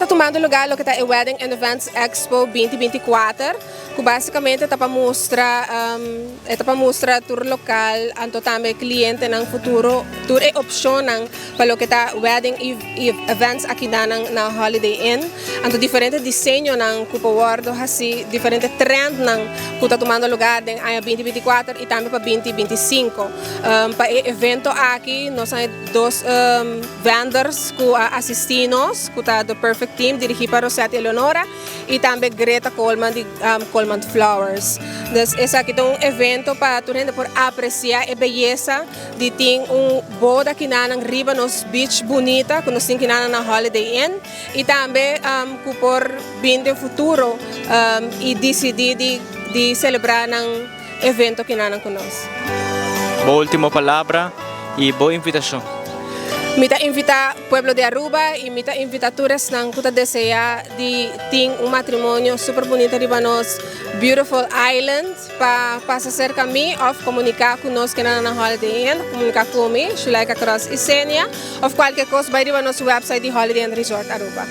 tumando lugar loke ta e Wedding and Events Expo 2024, cu basicamente ta pa mustra ta pa mustra tur local, anto tambe clientenan futuro, tur e opcionnan pa loke ta wedding y events aki na Holiday Inn. Anto diferente diseñonan cu por wordo haci, diferente trendnan cu ta tumando lugar den aña 2024 y tambe pa 2025. Pa e evento aki, nos tin dos vendors cu a asisti nos, cu ta The Perfect Team, dirigi pa Rosette Eleonora, y tambe Greta Coleman di Coleman Flowers. Dus esaki ta un evento pa tur hende por aprecia e beyesa di tin un boda aki na riba nos beach bunita, cu nos tin aki na Holiday Inn, y tambe cu por bin den futuro y dicidi di celebra un evento aki na cu nos. Bo ultimo palabra y bo invitacion. Mi ta invita pueblo di Aruba y mi ta invita tur esnan cu ta desea di tin un matrimonio super bunita riba nos beautiful island pa pasa cerca mi of comunica cu nos cu na Holiday Inn, comunica cu mi, Shulaika Cross Isenia, of cualkier cos, bay riba nos website di Holiday Inn Resort Aruba.